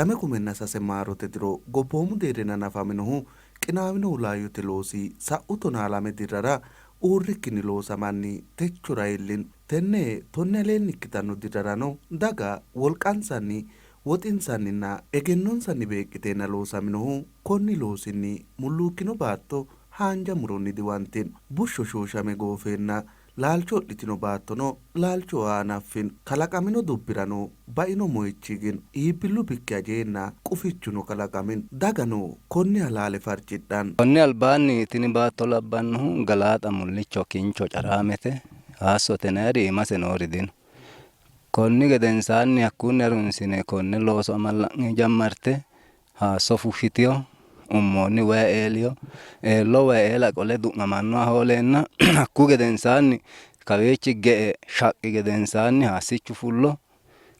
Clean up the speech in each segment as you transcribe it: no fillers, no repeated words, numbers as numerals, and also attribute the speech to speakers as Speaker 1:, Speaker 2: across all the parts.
Speaker 1: 2003 maarote diro gobboomu deerrinni hanafaminohu qinaawinohu laayyote loosi sa'u tonaa lame dirrara uurrikkinni loosamanni techora iillino. Tenne tonne aleenni ikkitanno dirrarano daga wolqansanni, woxinsanninna egennonsanni beeqqiteenna loosaminohu konni loosinni mulluuggino baatto haanja muronni diwantino. Bushshu hoshooshame goofeenna laalcho ho'litino baattono laalcho aa hanaffino. Kalaqamino dubbirano baino moyichi higino. Iibbillu bikki ajeenna qufichuno kalaqamino. Dagano konne halaale farcidhanno.
Speaker 2: Konni albaanni tini baatto labbannohu galaaxa mullicho kincho caraamete, haassote yinayiri iimase noori dino. Konni gedensaanni hakkunni harunsine konne looso amalla'ne jammartte haasso fushshitino, ummoonni wayi eelino, eello wayi eela qole du'namannoha hooleenna hakkuyi gedensaanni kawiichi ge'e shaqqi gedensaanni haassichu fullo,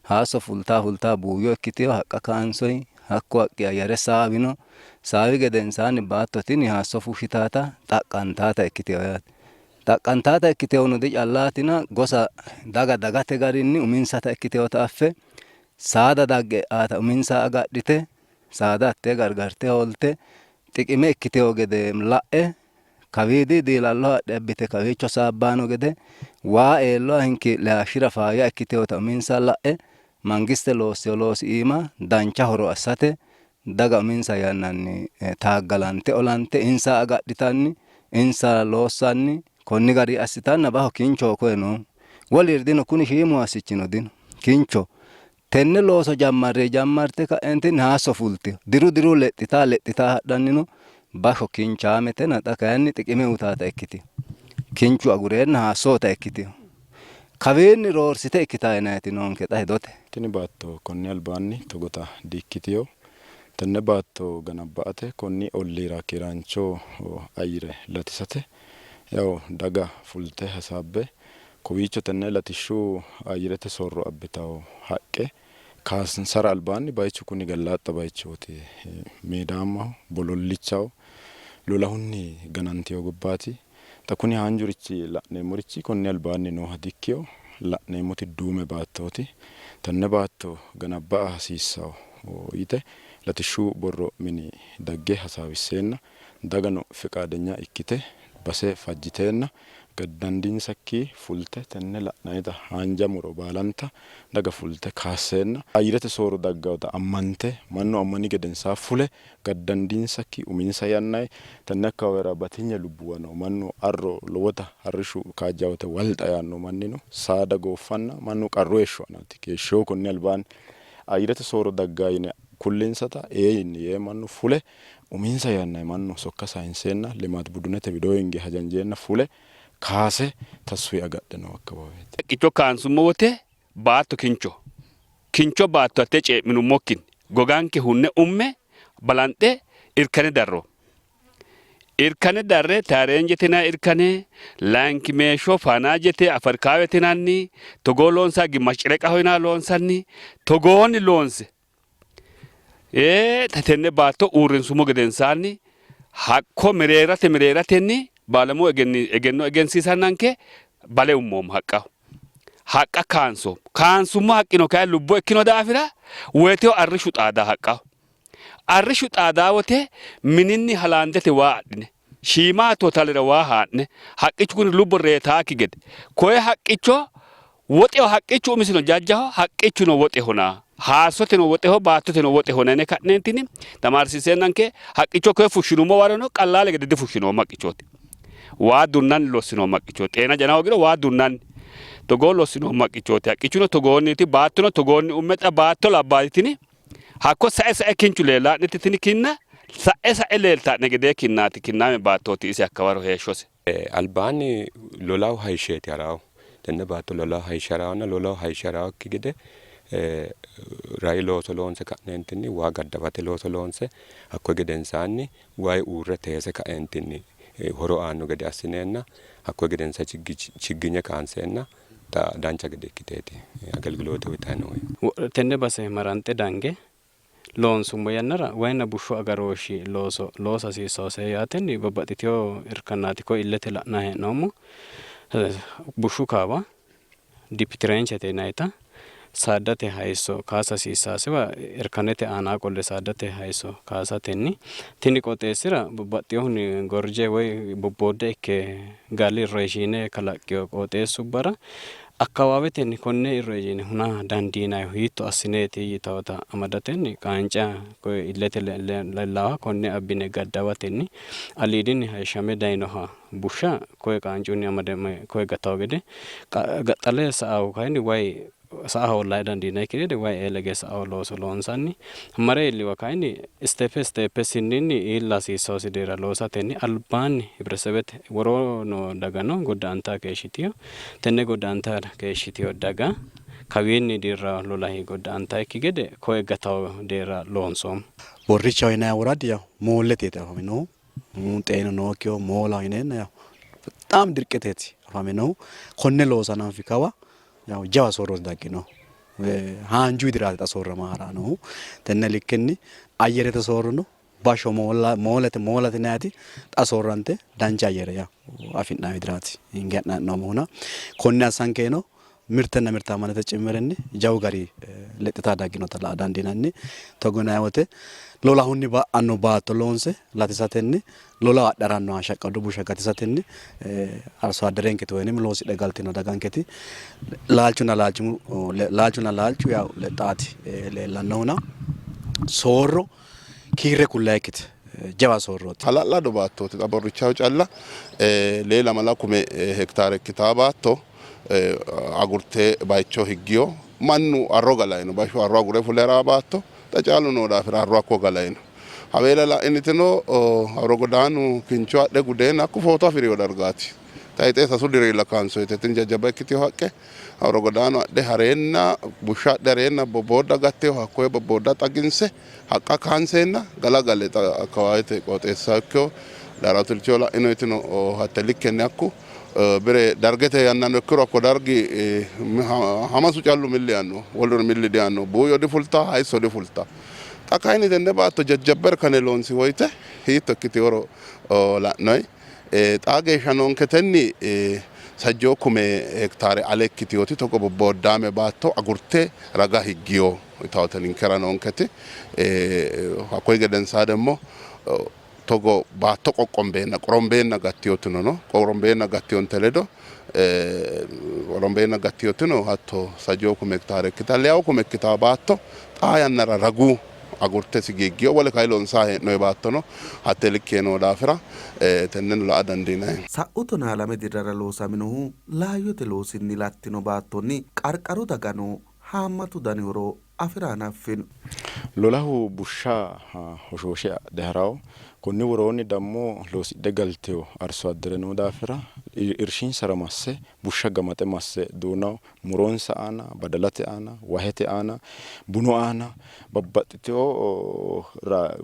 Speaker 2: haasso fultaa fultaa buuyyo ikkitino, haqqa kaansoyi, hakku haqqi ayyare saawino, saawi gedensaanni baatto tini haasso fushshitaata xaqqantaata ikkitino yaate. Xaqqantaata ikkitinohuno dicallaatina gosa daga dagate garinni uminsata ikkitinota affe saada dagge e'aata uminsa agadhite saada hattee gargarte hoolte xiqime ikkitino gede la'e kawiidi diilallo haadhe abbite kawiicho saabbaano gede waa eelloha hinkii'le haashshira faayya ikkitinota uminsa la'e mangiste loossino loosi iima dancha horo assate daga uminsa yannanni taaggalante olante insa agadhitanni insa loossanni konni garinni assitanna baho kinchoho koye noohu. Woliri dino kuni shiimu haassichino dino kinchoho. Tenne looso jammarre jammarte ka'entinni haasso fultino. Diru diru lexxitaa lexxitaa hadhanni no. Basho kinchaametena xa kayinni xiqime uyitaata ikkitino. Kinchu agureenna haassoota ikkitino. Kawiinni roorsite ikkitaa yinayiti noonke xa hedote.
Speaker 3: Tini baatto konni albaanni togota di''ikkitino. Tenne baatto ganabba'ate konni olliira keeraancho ayyire latisate yawo daga fulte hasaabbe kowiicho tenne latishshu ayyirete soorro abbitanno haqqe kaansara albaanni bayichu kuni gallaaxxa bayichooti. Meedaamaho, bolollichaho, lolahunni ganantino gobbaati. Xa kuni haanjurichi la'neemmorichi konni albaanni nooha dikkino. La'neemmoti duume baattooti. Tenne baatto ganabba'a hasiissanno yite latishshu borro mini dagge hasaawisseenna dagano fiqaadenya ikkite base fajjiteenna dandiinsakki fulte tenne la'nannita haanja muro baalanta daga fulte kaasseenna ayyirete soorro daggannota ammante mannu ammani gedensaa fule Gaddandinsakki uminsa yannanni tenne akkawaawera batinye lubbuwa no. Mannu arro lowota arrishshu kaajja wote walxa yaanno manni no. Saada gooffanna mannu qarru heeshsho aanaati keeshshinohu. Konni albaanni ayyirete soorro dagganno yine kullinsata ee yini yee mannu fule uminsa yannanni mannu sokka sayinseenna limaat budunete widoo hinge hajanjeenna fule kaase tassuyi agadhe noo akkawaaweeti.
Speaker 4: Haqqicho kaansummo wote baatto kinchoho. Kincho baatto hatte cee'minummokkinni goganke hunne umme balanxe irkane darroommo. Irkane darre Taareenjete yinanni irkane, layinkimeeshsho Faanaajete Afarkaawete yinanni, togoo loonsanni gimmash Cireqaho yinanni loonsanni, togoonni loonse tenne baatto uurrinsummo gedensaanni hakko mereerate mereeratenni baalamu egenno egensiisannanke bale ummoommo haqqaho. Haqqa kaansoommo. Kaansummo haqqino kayi lubbo ikkino daafira woyiteho arrishshu xaadaa haqqaho. Arrishshu xaadaa wote mininni halaandete waa adhine shiima totalera waa haa'ne haqqichu kuni lubbo reetaakki gede koye haqqicho woxeho haqqichu umisino jajjaho haqqichuno woxehona haassoteno woxeho baattoteno woxehona yine ka'neentinni tamaarsiiseennanke haqqicho koye fushshinummo warono qallaale gede difushshinoommo haqqichooti. Waa dunnanni lossinoommo haqqichooti. Xeena jana hoogiro waa dunnanni togoo lossinoommo haqqichooti. Haqqichuno togoonniiti baattono togoonni umme xa baatto labbaati tini hakko sae sae kinchu leellaa'neti tini kinna sa'e sa'e leeltaa'ne gedee kinnaati kinnaame baattooti ise hakkawaro heeshshose.
Speaker 5: Albaanni lolahu hayishsheeti ha'raahu. Tenne baatto lolahu hayishshe ha'raahonna lolahu hayishshe ha'raakki gede rayi looso loonse ka'neentinni waa gaddafate looso loonse hakkuyi gedensaanni wayi uurre teese kaeentinni horo aanno gede assineenna hakkuyi gedensa chigginye kaanseenna xa dancha gede ikkiteeti agelgiloote uyitanni noohu.
Speaker 6: Tenne base maranxe dange loonsummo yannara wayinna bushshu agarooshshi looso loosa hasiissannose yaatenni babbaxxitino irkannaati koye illete la'nanni hee'noommo. Bushshu kaawa, dip tirenchete yinannita, Saadate hayisso kaasa hasiissaasiwa irkanete aana qolle saadate hayisso kaasatenni tini qooxeessira babbaxxinohunni gorje woy bobboodde ikke gali irroishiine kalaqqino qooxeessubbara akkawaawetenni konne irroishiine huna dandiinannihu hiitto assineeti yitawota amadatenni qaanca koye illete leellaaha konne abbine gaddawatenni aliidinni hayishshame dayinoha bushsha koye qaancunni amadame koye gatawo gede gaxxale sa'ahu kayinni way sa'a hoollae dandiinannikki gede way eela hige sa'awo looso loonsanni. Mare iilliwa kayinni isteepe isteepe sinninni iilla hasiissawosi deerra loosatenni albaanni hibretesebete woroo noo dagano godda'antanni keeshshitino. Tenne godda'antanni keeshshitino daga kawiinni dirrawo lolahi godda'antannikki gede koye gatawo deerra loonsoommo.
Speaker 7: Borrichaho yinanni woradi yaw moolleteeti afaminohu. Xeenu nookkiho moolaho yineenna yaw bexaami dirqeteeti afaminohu. Konne looso hananfi kawa yaw jawa soorrooti dagginohu. Haanju widiraati xa soorrama harayi noohu. Tenne likkenni ayyerete soorrono bashsho moolete moolate yinayiti xa soorrante dancha ayyere yaw afi'nayi widiraati hinge ha'nayi hee'noommohuna konne assankeeno mirtenna mirtaammannate cimmirenni jawu gari lexxitanni dagginota la'a dandiinanni. Togo yinanni woyte lolahunni ba'anno baatto loonse latisatenni lolahu adhe harannoha shaqqado bushsha gatisatenni arsoadderenketi woyim loosidhe galtino daganketi laalchunna laalchunna laalchu yaw lexxaati leellannohuna soorro kiirre kullayikkite jawa soorrooti.
Speaker 8: Hala'lado baattooti xa Borrichaho calla lee lamala kume hektaare ikkitaa baatto agurte bayicho higgino. Mannu arro galayino. Bashsho arro agure fule ha'raa baatto xa caalu noo daafira arro hakko galayino. Haweela la'initino Awuro Godaanu kincho adhe gudeenna hakku footo afi'rino dargaati. Tayixe sasu diriilla kaansoyite tini jajjabba ikkitino haqqe Awuro Godaanu adhe hareenna bushsha adhe hareenna bobboodda gattino hakkoye bobboodda xaginse haqqa kaanseenna galagale xa akkawaawete qooxeessa ikkino Daraatulcho la'inoyitino hatte likkenni hakku Bire dargete yannano ikkiro hakko dargi hamasu callu milli yaanno, woluri milli diyaanno. Buuyyo difulta, hayisso difulta. Xa kayinni tenne baatto jajjabba irkane loonsi woyite hiitto ikkitinoro la'noyi. Xaa geeshsha noonketenni sajjoo kume hektaare ale ikkitinoti togo bobbooddaame baatto agurte raga higgino yitawote ninkera noonketi. Hakkuyi gedensaa demmo togo baatto qoqqombeenna qorombeenna gattinotino no. Qorombeenna gattinonte ledo qorombeenna gattinotino hatto sajjoo kume hektaare ikkita leyawo kume ikkitanno baatto xaa yannara ragu agurte sigiiggino. Wole kayi loonsanni hee'noonni baattono hatte likke noo daafira tenneno la''a dandiinanni.
Speaker 1: Sa'u tonaalame dirrara loosaminohu laayyote loosinni lattino baattonni qarqaru dagano haammatu dani horo afi'ra hanaffino.
Speaker 3: Lolahu bushsha hoshooshe adhe ha'ranno. Konni woroonni dammo loosidhe galtino arsoaddere noo daafira irshinsara masse bushsha gamaxe masse duunanno. Muronsa aana, badalate aana, wahete aana, bunu aana babbaxxitino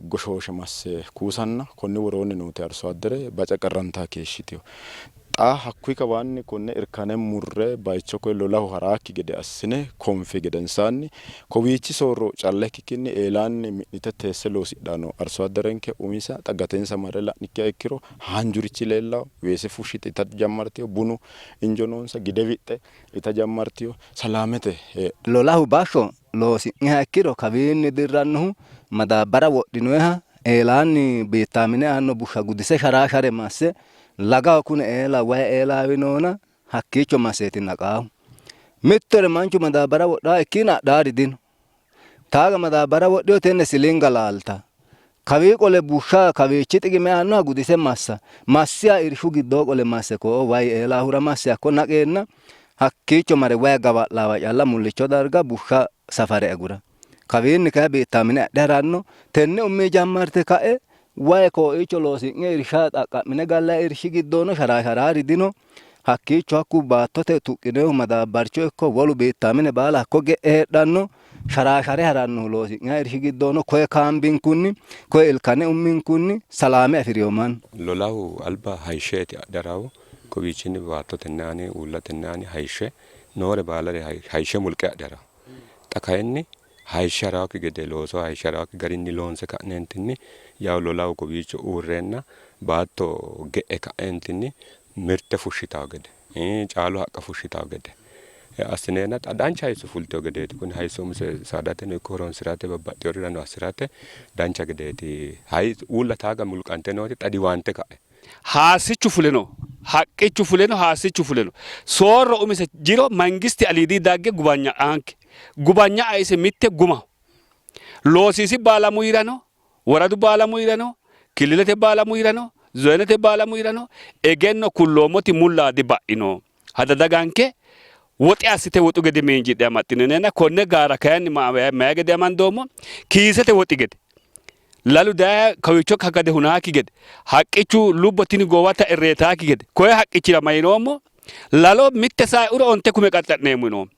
Speaker 3: goshooshe masse kuusanna konni woroonni nooti arsoaddere baca qarrantanni keeshshitino. Xa hakkuyi kawaanni konne irkane murre bayicho koye lolahu haraakki gede assine konfi gedensaanni kowiichi soorro calla ikkikkinni eelaanni mi'nite teesse loosidhanno arsoadderenke uminsa xa gatensa marre la'nikkiha ikkiro haanjurichi leellanno, weese fushshite ita jammartino, bunu injo noonsa, gide wixxe ita jammartino, salaamete heedhanno.
Speaker 2: Lolahu bashsho loosi'niha ikkiro kawiinni dirrannohu madaabbara wodhinoyiha eelaanni biittaamine aanno bushsha gudise sharaashare masse Lagaho kune eela wayi eelaawi noona hakkiicho masseeti naqaahu. Mittore manchu madaabbara wodhaa ikkiina adhaari dino. Taaga madaabbara wodhiyo tenne silinga laalta. Kawii qole bushsha kawiichi xiqime aannoha gudise massa. Massiha irshu giddoo qole masse koo wayi eelaahura masse hakko naqeenna hakkiicho mare wayi gawa'laawa calla mullicho darga bushsha safare agura. Kawiinni kayi biittaamine adhe haranno. Tenne ummii jammarte ka'e Wayi kooiicho loosi'ne irsha xaqqa'mine gallanni irshi giddono sharaasharaari dino. Hakkiicho hakku baattote tuqqinoyihu madaabbarcho ikko wolu biittaamine baala hakko ge'e heedhanno. Sharaashare harannohu loosi'nanni irshi giddono koye kaambinkunni, koye ilkane umminkunni salaame afi'rino mannu.
Speaker 5: Lolahu alba hayishsheeti adhe ha'rannohu. Kowiichinni baattotenni aani uullatenni aani hayishshe noore baalare hayishshe mulqe adhe ha'ranno. Xa kayinni hayishshe ha'raakki gede looso hayishshe ha'raakki garinni loonse ka'neentinni yawo lolahu kowiicho uurreenna baatto ge'e ka'eentinni mirte fushshitawo gede caalu haqqa fushshitawo gede assineenna xa dancha hayisso fultino gedeeti. Kuni hayisso umise saadateno ikko horonsi'rate babbaxxinorirano assi'rate dancha gedeeti. Uulla taaga mulqante nooti xa diwaante ka'e.
Speaker 4: Haassichu fuleno, haqqichu fuleno, haassichu fuleno. Soorro umise jiro mangisti aliidi dagge gubanya'anke. Gubanya'a ise mitte gumaho. Loosisi baalamuyirano, woradu baalamuyirano, killilete baalamuyirano, zoonete baalamuyirano egenno kulloommoti mulla diba'ino. Hada daganke woxe assite woxu gede miinjidhe amaxxino yineenna konne gaara kayinni mayi gede amandoommo? Kiisete woxi gede. Lalu daye kawiicho kagade hunaakki gede, haqqichu lubbo tini goowata irreetaakki gede, koye haqqichira mayinoommo? Lalo mitte saiuro onte kume qaxxa'neemmo yinoommo.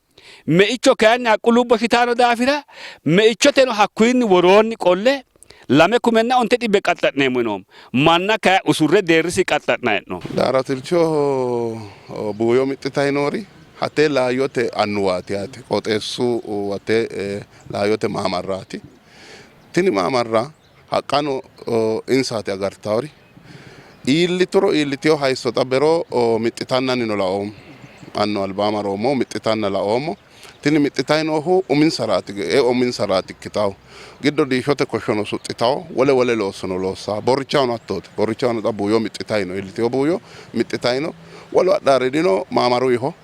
Speaker 4: Meicho kayinni haqqu lubbo shitaano daafira meichoteno hakkuyinni woroonni qolle 2 kumenna 900 qaxxa'neemmo yinoommo. Manna kayi usurre deerrisi qaxxa'na hee'noommo.
Speaker 8: Daaratilchoho buuyo mixxitanni noori hattee laayyote annuwaati yaate. Qooxeessu hattee laayyote maamarraati. Tini maamarra haqqano insaati agartawori. Iillituro iillitino hayisso xa bero mixxitannanino laoommo. Annu albaa maroommo mixxitanna laoommo. Tini mixxitanni noohu uminsaraati, eo uminsaraati ikkitawo. Giddo diishshote koshono suxxitawo, wole wole loossono loossawo. Borrichahono hattooti. Borrichahono xa buuyyo mixxitanni no, iillitino buuyyo mixxitanni no. Wolu adhaari dino, maamaruyiho.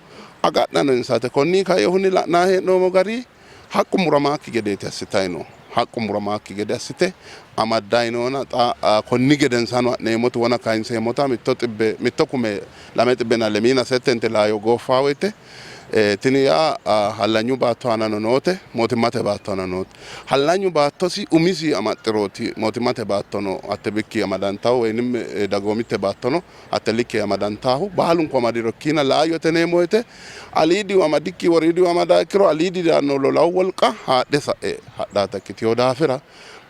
Speaker 8: Agadhano insaate. Konni kainohunni la'nanni hee'noommo gari haqqu muramaakki gedeeti assitanni noohu. Haqqu muramaakki gede assite amaddanni noona xa konni gedensaano ha'neemmoti wona kayinseemmota mitto xibbe mitto kume lame xibbenna lemiina settente laayyo gooffa woyte tini yaa hallanyu baatto aanano noote mootimmate baatto aana noote. Hallanyu baattosi umisi amaxxirooti mootimmate baattono hatte bikki amadantahu woyinim dagoomitte baattono hatte likke amadantaahu baalunku amadiro ikkiina laayyote yineemmo woyte aliidihu amadikki woriidihu amada ikkiro aliidi daanno lolahu wolqa haadhe sa'e hadhaata ikkitino daafira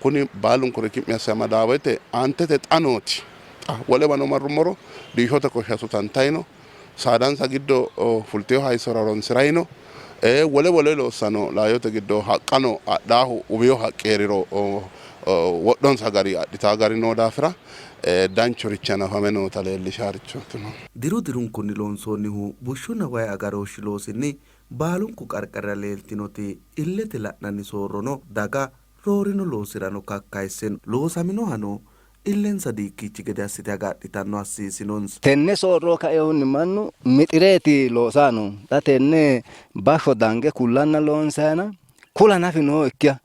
Speaker 8: kuni baalunku riki'mi asse amadaa woyte aantete xa nooti xa wolewano marrummoro diishote koshsha sutantayino saadansa giddo fultino hayissora horonsirayino wole wole loossano laayyote giddo haqqano adhaahu umiyo haqqi heeriro wodhonsa gari adhitaa gari noo daafira danchurichi hanafame noota leellishaarichooti.
Speaker 1: Diru dirunkunni loonsoonnihu bushshunna wayi agarooshshi loosinni baalunku qarqarira leeltinoti illete la'nanni soorrono daga roorino loosirano kakkayissino. Loosaminohano illensa diikkiichi gede assite agadhitanno assiisinonsa.
Speaker 2: Tenne soorro kaehunni mannu mixireeti loosanno. Xa tenne bashsho dange kullanna loonsayina kula nafi nookkiha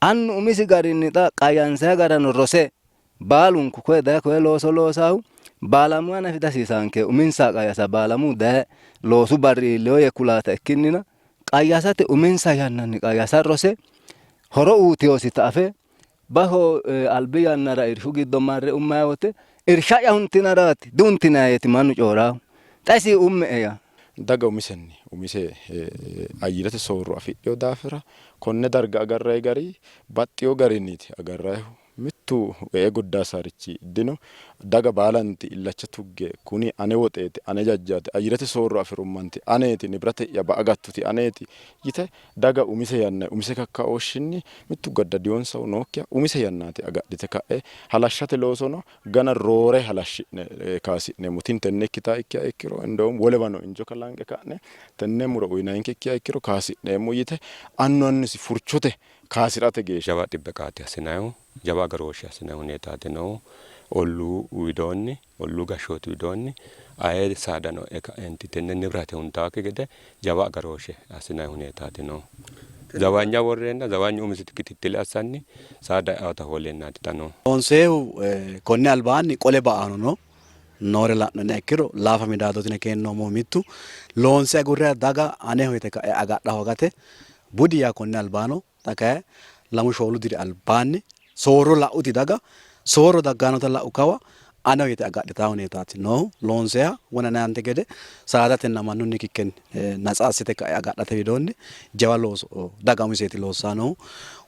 Speaker 2: annu umisi garinni xa qayyansayi garano rose baalunku koye daye koye looso loosaahu baalamuwa nafi dihasiisaanke uminsa qayyasa baalamu daye loosu barri iilleyo yee kulaata ikkinnina qayyasate uminsa yannanni qayyasa rose horo uuteyosita afe baho albi yannara irshu giddo marre ummayi wote irsha'ya huntinaraati dihuntinaayeeti mannu cooraahu xa isi umme''e yaa.
Speaker 3: Daga umisenni umise ayyirete soorro afidhino daafira konne darga agarranni gari baxxino garinniiti agarrannihu. Mittu e'e goddaasarichi dino. Daga baalanti illacha tugge kuni ane woxeeti, ane jajjaati, ayyirete soorro afi'rummanti aneeti, nibrate'ya ba'a gattuti aneeti yite daga umise yanna umise kakkaooshshinni mittu gaddadiyonsahu nookkiha umise yannaati agadhite ka'e halashshate loosono gana roore halashshi'ne kaasi'neemmo. Tini tenne ikkitaa ikkiha ikkiro indawum wolewano injo kalanqe ka'ne tenne muro uyinanke ikkiha ikkiro kaasi'neemmo yite annu annisi furchote kaasi'rate geeshsha.
Speaker 5: Jawa xibbeqaati assinannihu, jawa agarooshshe assinanni huneetaati noohu. Olluu widoonni, olluu gashshooti widoonni aye saadano e'e ka'eenti tenne nibrate huntaakki gede jawa agarooshshe assinanni huneetaati noohu. Zawanya worreenna zawanyu umisi kitittile assanni saada e'aata hooleennaati xa noohu.
Speaker 7: Loonsehu konni albaanni qole ba''ano no. Noore la'nanniha ikkiro laafa midaadooti yine keennoommohu mittu loonse agurre daga aneho yite ka'e agadha hoogate budi yaa konni albaano xa kayi lamu shoolu diri albaanni soorro la'uti daga soorro daggannota la'u kawa aneho yite agadhitanno huneetaati noohu. Loonseha wonanante gede saadatenna mannunni kikkenni natsa assite ka'e agadhate widoonni jawa looso daga umiseeti loossanni noohu.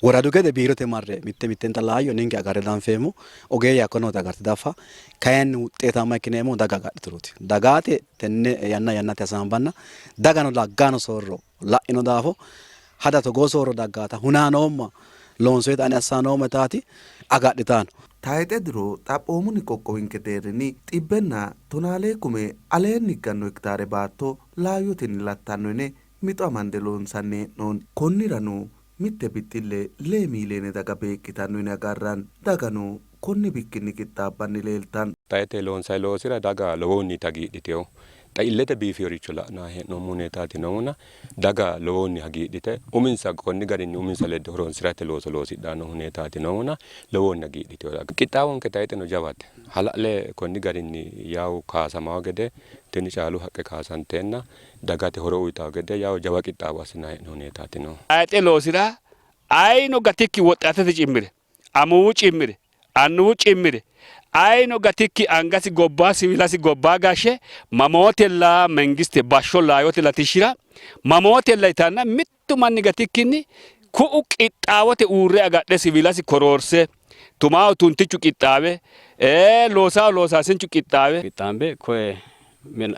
Speaker 7: Woradu gede biirote marre mitte mittenta laayyo ninke agarre danfeemmo. Ogeeyye hakko nooti agarte daffa. Kayinni wuxxeetaamma ikkineemmohu daga agadhiturooti. Dagate tenne yanna yannate hasaambanna dagano dagganno soorro la'ino daafo hada togoo soorro daggaata hunaa noomma loonsoyita ani assaa noomma yitaati agadhitanno.
Speaker 1: Tayxe diro xaphoomunni qoqqowinke deerrinni xibbenna tonaalee kume aleenni higganno hektaare baatto laayyotenni lattanno yine mixo amande loonsanni hee'noonni. Konnirano mitte bixxille lee miiliyeene daga beeqqitanno yine agarranni. Dagano konni bikkinni qixxaabbanni leeltanno.
Speaker 5: Xaete loonsanni loosira daga lowohunni hagiidhitino. Xa illete biifinoricho la'nanni hee'noommo huneetaati noohuna daga lowohunni hagiidhite uminsa konni garinni uminsa ledde horonsi'rate looso loosidhanni noo huneetaati noohuna lowohunni hagiidhitino daga. Qixxaawonke tayxeno jawate. Hala'le konni garinni yawu kaasamanno gede tini caalu haqqe kaasanteenna dagate horo uyitanno gede yawu jawa qixxaawo assinanni hee'noonni huneetaati noohu.
Speaker 4: Tayxe loosira ayino gatikki woxxaatete cimmire, amuwu cimmire, annuwu cimmire, ayino gatikki angasi gobbaa siwiilasi gobbaa gashshe mamootella mengiste bashsho laayote latishshira mamootella yitanna mittu manni gatikkinni ku'u qixxaawote uurre agadhe siwiilasi koroorse tumaho tuntichu qixxaawe loosaho loosaasinchu qixxaawe.
Speaker 6: Qixxaambe koye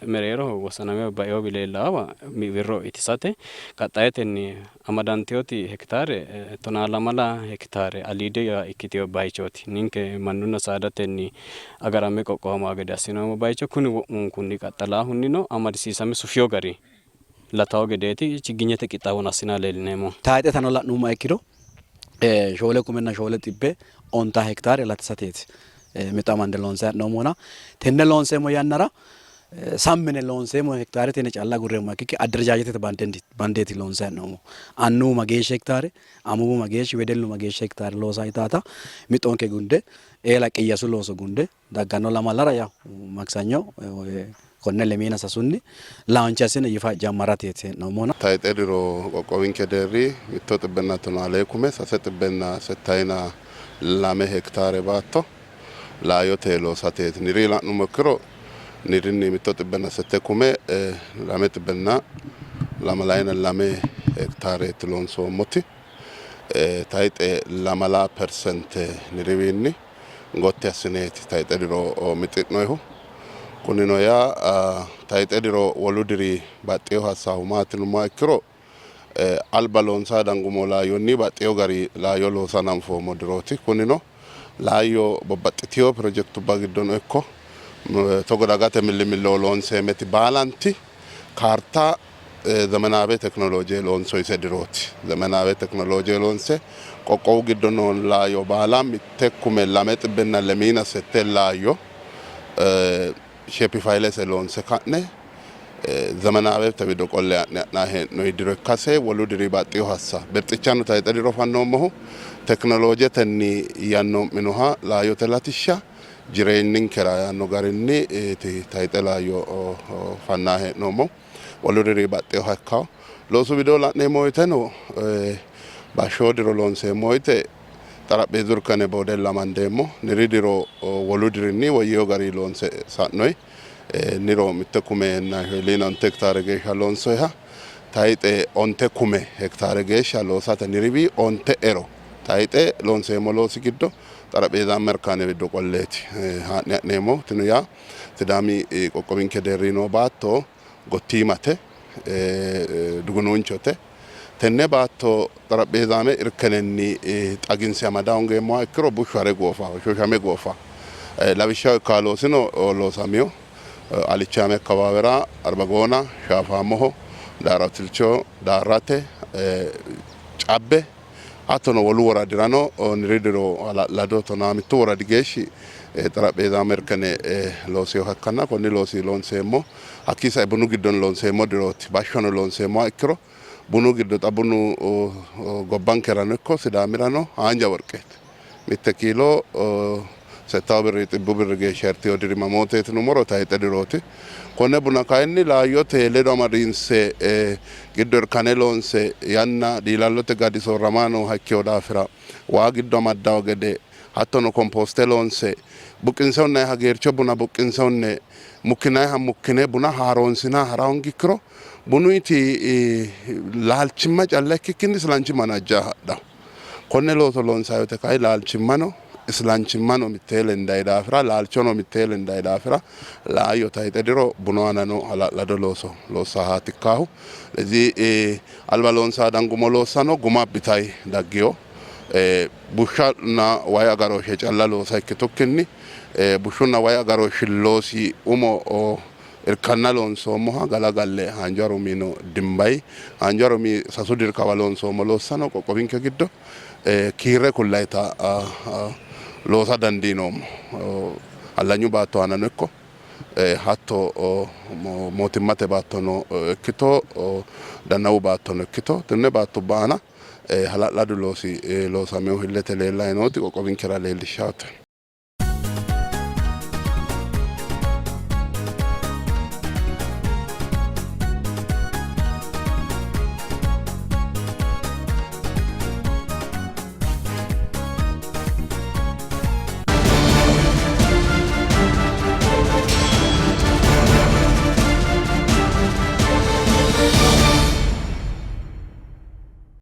Speaker 6: mereeroho wossaname bainowi leellaawa wirro ittisate qaxxayetenni amadantinoti hekitaare tonaa lamala hekitaare aliidi ikkitino baychooti. Ninke mannunna saadatenni agarame qoqqowamawo gede assinoommo baycho kuni wo'munkunni qaxxalaahunnino amadisiisame sufino gari latawo gedeeti chigginyete qixxaawono assinanni leellineemmo.
Speaker 7: Tayxetano la'nummoha ikkiro 9,750 hekitaare latisateeti mixo amande loonsanni hee'noommohuna tenne loonseemmo yannara sammine loonseemmo hekitaarete yine calla agurreemmoha ikkikki adderejajetete bandeeti loonsanni hee'noommohu. Annuwu mageeshshi hekitaare, amuwu mageeshshi, wedellu mageeshshi hekitaare loosa yitaata mixonke gunde eela qiyyasu looso gunde Dagganno lamalara yaw Makisanyo konne lemiina sasunni launche assine yifa jammarateeti hee'noommohuna.
Speaker 8: Tayxe diro qoqqowinke deerri mitto xibbenna tonaa lee kume sase xibbenna settayina lame hektaare baatto laayyote loosateeti. Niri la'nummo ikkiro nirinni mitto xibbenna sette kume lame xibbenna lamalayina lame hektaareeti loonsoommoti. Tayxe lamala persente niriwiinni gotti assineeti tayxe diro mixi'noyihu. Kunino yaa tayxe diro wolu diri baxxinoha assaahu maati yinummoha ikkiro alba loonsanni dangummo laayyonni baxxino gari laayyo loosa hananfoommo dirooti. Kunino laayyo babbaxxitino pirojekitubba giddono ikko togo dagate millimillo loonseemmeti baalanti kaarta zemenaawe tekinolooje loonsoyise dirooti. Zemenaawe tekinolooje loonse qoqqowu giddo noo laayyo baala mitte kume lame xibbenna lemiina sette laayyo shepifaylese loonse ka'ne zemenaawete wido qolle ha'ne ha'nanni hee'noyi diro ikkase wolu diri baxxinoha assa birxichano tayxe diro fannoommohu tekinoloojetenni yannoo'minoha laayyote latishsha jireenyinkera yaanno garinni tayxe laayyo fannanni hee'noommo. Woluriri baxxinoha ikkanno. Loosu widoo la'neemmo woyteno bashshoo diro loonseemmo woyte xarapheezzu irkane boodella amandeemmo. Niri diro wolu dirinni woyyino garinni loonse sa'noyi. Niro mitte kumenna shooliina onte hektaare geeshsha loonsoyiha tayxe onte kume hektaare geeshsha loosate niriwi onte ero tayxe loonseemmo loosi giddo xarapheezaame irkane giddo qolleeti haa'ne ha'neemmohu. Tini yaa Sidaami qoqqowinke deerri noo baatto gottiimate, dugunuunchote. Tenne baatto xarapheezaame irkenenni xaginse amada hoongeemmoha ikkiro bushshu hare goofaho, hoshoshame goofaho. Lawishshaho ikkawo loosino loosamino alichaame akkawaawera Arbagoona, Shaafaamoho, Daaratilcho, Daarrate, Cabbe hattono wolu woradirano niri diro hala'lado tonaa mittu woradi geeshshi xarapheezaame irkene loosinoha ikkanna konni loosi loonseemmo hakkii sae bunu giddono loonseemmo dirooti. Bashshono loonseemmoha ikkiro bunu giddo xa bunu gobbankerano ikko Sidaamirano haanja worqeeti. Mitte kiilo settawu birri xibbu birri geeshsha hirtino diri mamooteeti yinummoro tayixe dirooti. Konne buna kayinni laayyote ledo amadiinse giddo irkane loonse yanna diilallote gadi soorramanni nooha ikkino daafira waa giddo amaddawo gede hattono kompooste loonse buqqinse hunnayiha geercho buna buqqinse hunne mukkinayiha mukkine buna haaroonsinanni hara hoongikkiro bunuyti laalchimma calla ikkikkinni islanchimmano ajjayi hadhanno. Konne looso loonsanni woyte kayi laalchimmano islanchimmano mittee lendanni daafira laalchono mittee lendanni daafira laayyo tayxe diro bunu aanano hala'lado looso loossahaati ikkaahu. Lezi alba loonsanni dangumo loossano guma abbitanni daggino. Bushshanna wayi agarooshshe calla loosa ikkitukkinni bushshunna wayi agarooshshi loosi umo Irkanna loonsoommoha galagalle haanju harumino dimbayi haanju harumi sasu diri kawa loonsoommo loossano qoqqowinke giddo kiirre kullayta loosa dandiinoommo. Hallanyu baatto aanano ikko hatto mootimmate baattono ikkito dannawu baattono ikkito tenne baattubba aana hala'ladu loosi loosaminohu illete leellanni nooti qoqqowinkera leellishshaate.